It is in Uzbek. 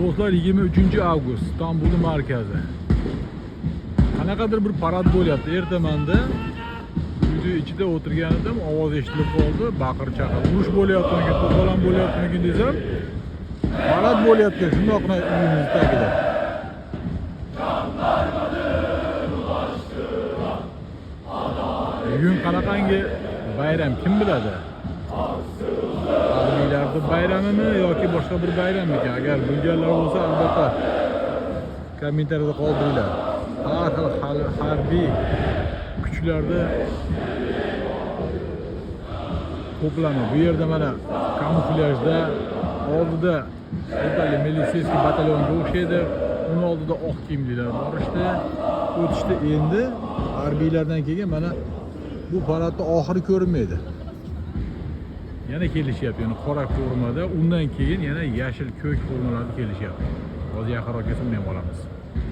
Do'stlar, 23 avgust, Istanbulning markazi. Qanaqadir bir parad bo'lyapti. Ertamanda uyda ichida o'tirgan edim, ovoz eshitilib qoldi, baqir chaqir. Urush bo'lyaptimikin, to'polon bo'lyaptimikin desam, parad bo'lyapti shundoqqina uyimiz tagida. Bugun qanaqangi bayram, kim biladi? Harbiylarni bayramimi yoki boshqa bir bayrammikan? Agar bilganlar bo'lsa, albatta kommentariyada qoldiringlar. Har xil harbiy kuchlarni to'plami. Bu yerda mana kamuflyajda oldida xuddi militsiyskiy batalyonga o'xshaydi. Uni oldida oq kiyimlilar borishdi, o'tishdi. Endi harbiylardan keyin mana bu paradni oxiri ko'rinmaydi. Yana kelishyapti, yana qora formada, undan keyin yana yashil, ko'k formalarda kelishyapti. Hozir yaqinroq kelsa uni ham olamiz.